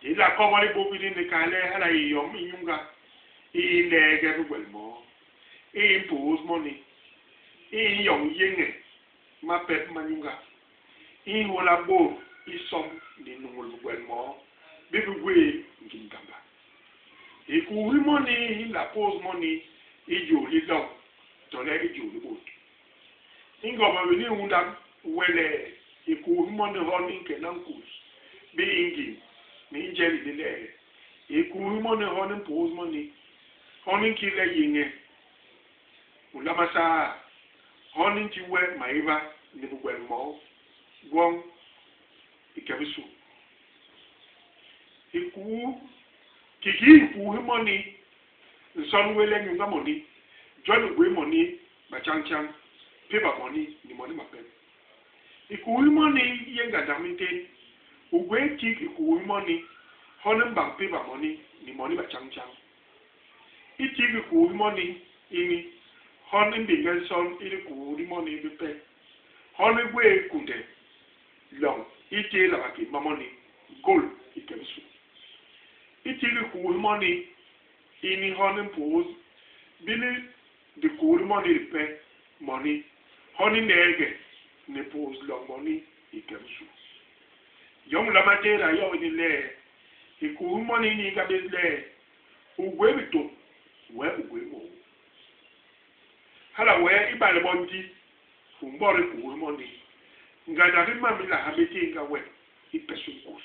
Di nla kobol i buk ini ni kal le hala a yé yom i nyuñga i i nleege bigwel moo, i i mpuhus moni, i i nyoñ yéñe mapep ma nyuñga, i nhôla bôt i somb ni nuñul bigwel moo bi bi gwé ngim ndamba. Hikuu hi moni hi nla pôôs moni i jôl li loñ tole i jôl li bôt. I ngobol ini i unda we le hikuu hi moni hon i nkena nkus bi i ngim ni i njel ini le hikuu hi moni hon i mpôôs moni, hon i nkit le yéñe u nlama saa, hon i nti we maéba ni bigwel moo gwoñ i ke bisu. Hikuu, kikii hikuu hi moni, nson wé le nyunga moni, jon i gwé moni batjañtjañ, péba moni ni moni mapep. Hikuu hi moni hi yé ngandak mintén. U gwé tik hikuu hi moni, hon i mbañ péba moni ni moni batjañtjañ. I tik hikuu hi moni ini, hon i mbinge nson i dikuu di moni bipe. Hon i gwé kunde loñ i téé labaki ma moni, gôl i ke bisu. I tik hikuu hi moni ini hon i mpuhus bini dikuu di moni dipe moni, hon i neege ni puhus loñ moni i ke bisu. Yom u nlama tééda yo ini le, hikuu hi moni hi niiga bés le, u gwé bitôp, wee u gwé môô. Hala wee ibale bo ndi u mbot hikuu hi moni, ngandak i mam i nla ha bé tééñga we i pes i nkus.